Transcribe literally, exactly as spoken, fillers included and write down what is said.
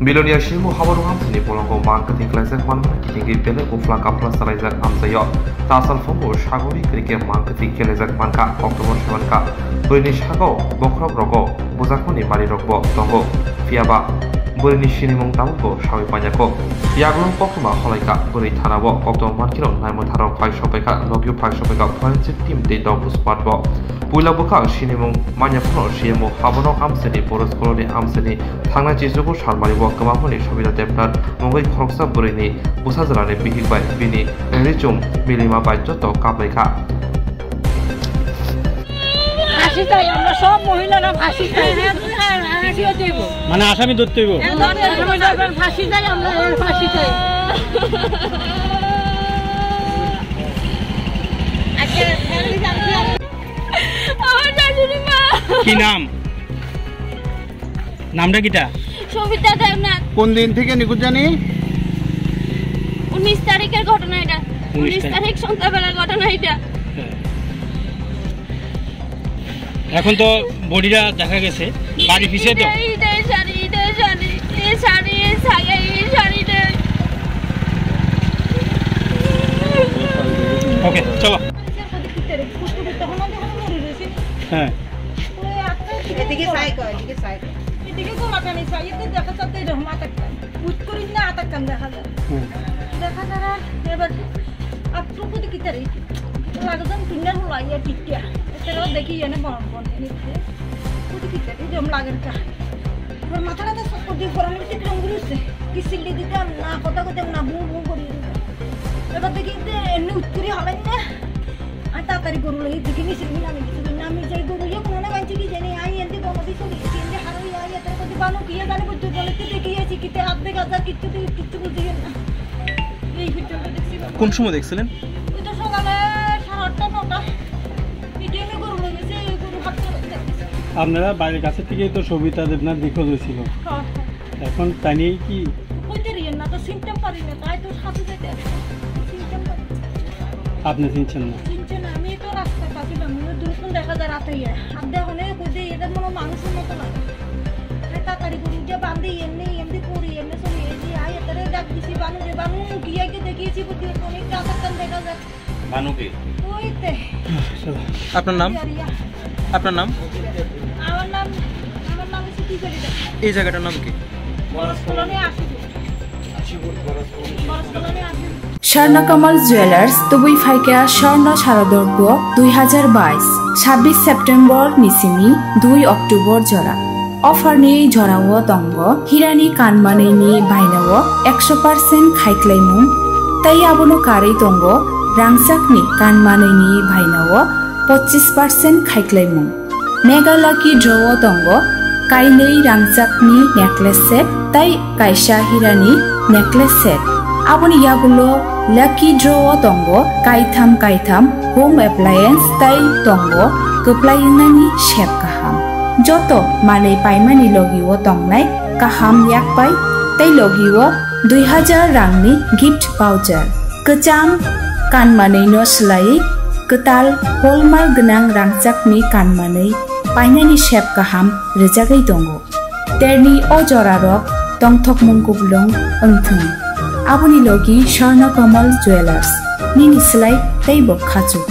Bilonia Shimu haboro hamsini bolongo mang kwthwi khlaijak manmani kitingwi belai ufla kaphla chalaijak amchaio. Tasal phungo sagori kwrwikhe mang kwthwi kelaijak mankha, koktwma sabankha. Bwrwini sakao bokhorok rogo bujakmani marirokbo tongo. Phiyaba bwrwini sinimung tabukbo sawi panyakho. Yaglong koktwma holaikha bwrwi thanao, koktwma mankhe naimwtharok phai sopaikha, nokyo phai sopaikha forensic team tei dog squad bo. Puila bwkhak sinimung manya phano C M O habono amchaini Boros koloni amchaini thangnai chichugo salmari o kwmamani Sobita Debnath mungwi khoroksa bwrwini bwsajwlani bihik bai bini richum milima bai joto kaplaikha. ফাঁসি চাই, আমরা সব মহিলারা ফাঁসি চাই। ফাঁসি হতে হইব। মানে আসামি ধরতে হইব। একদম ফাঁসি চাই, আমরা ফাঁসি চাই। আমার শাশুড়ি মা। কি নাম? নামটা কিটা? সবিতা দেবনাথ। কোন দিন থেকে নিখোঁজ জানি? উনিশ তারিখের ঘটনা এটা। উনিশ উনিশ তারিখ। তারিখ সন্ধ্যাবেলার ঘটনা এটা। হ্যাঁ। এখন তো বডিটা দেখা গেছে, বাড়ি পিছে তো। এই, এই শাড়ি, এই শাড়ি, এই শাড়ি, এই শাড়ি, এই শাড়ি নেই। ওকে, চলো। হ্যাঁ। এদিকে সাই কর, এদিকে সাই কর। এদিকে গোলাকানি সাই, এতে দেখা যাচ্ছে এরকম আতাক্কান। উঠ করিস না, আতাক্কান দেখা যায়। হুম। দেখা যায় আর এবার আত্র কুদি কিতারি। লাগজন পিন্ডার হলো আইয়া টিকিয়া। এতে দেখি এনে বন বন নিতে। কুদি কিতারি, জম লাগের কা। এবার মাথা ব্যথা সব করে দিয়ে পড়ানোর চিত্র ঘুরেছে। কি সিল্লি দিতাম না, কথা কইতাম না, ভু ভু করি দিতাম। এবার দেখি যে এমনি উত্তরি হলেন না। আর তাড়াতাড়ি গরু লই দেখি নিচে নামি গেছে। নামি যাই গরু ইয়ে কোনো না বাঁচি কি জানি, আমি এমনি বনো দিতে গেছি, এমনি হারো ইয়া ইয়া তার মধ্যে বানো কি ইয়ে জানি বুঝতে বলে তো দেখি আছি কিতে হাত দেখে হাজার কিচ্ছু দিয়ে কিচ্ছু বুঝি না। এই পর্যন্ত দেখছি বাবা। কোন সময় দেখছিলেন? ওই তো সকালে সাড়ে আটটা নটা। এই টাইমে গরু লই গেছে, এই গরু হাত ধরে দেখতেছে। আপনারা বাড়ির কাছে থেকে তো সবিতা দেবনাথ নিখোঁজ হয়েছিল। হ্যাঁ, হ্যাঁ। এখন তাই নিয়ে কি? কইতে রিয়েন না তো, সিমটম পারি না, তাই তো সাথে যেতে হবে। সিমটম পারি না। আপনি চিনছেন না? চিনছে না, আমি তো রাস্তার পাশে বাংলো, দুরকম দেখা যায় রাতে ইয়ে। আর দেখো না, কইতে এটা মনে হয় মানুষের মতো লাগে। আর তাড়াতাড়ি করে উঠে বান্ধে, এমনি, এমনি করি, এমনি চলি, এই যে আয়, এটারে ডাক দিছি, বানু রে, বানু, গিয়ে গিয়ে দেখিয়েছি, বুদ্ধি, অনেক রাস্তার দেখা যায়। বানুকে। ওই তে। চলো। আপনার নাম? রিয়া। আপনার নাম? আমার নাম, আমার নাম হচ্ছে কি জানি না। এই জায়গাটার নাম কি? বরস কলোনি আশিপুর। বরস কলোনি আশিপুর। Swarna Kamal Jewelers tubui phaikha Swarna Sharadorpo dui hazar bais, sabbish September ni simi dui October jora. Offer ni jorao tongo hirani kanmanwi ni bainao ekso percent khaiklaimung, tei abono karwi tongo rangchakni kanmanwi ni bainao pochis percent khaiklaimung. Mega Lucky Draw o tongo kainwi rangchakni necklace set tei kaisa hirani necklace set. Aboni yagulo Lucky Draw o tongo kaitham kaitham home appliance tei tongo kwplai wngnani sep kaham. Joto manwi paimani logi o tongnai kaham yakpai tei logi o dui hazar rangni gift voucher. Kwcham kanmanwi no swlaiwi kwtal hallmark gwnang rangchakni kanmanwi painani sep kaham rwjagwi tongo. Terni o jorarok tongthokmung kuplung wngthung. Aboni logi Swarna Kamal Jewelers, nini slai teibo khachuk.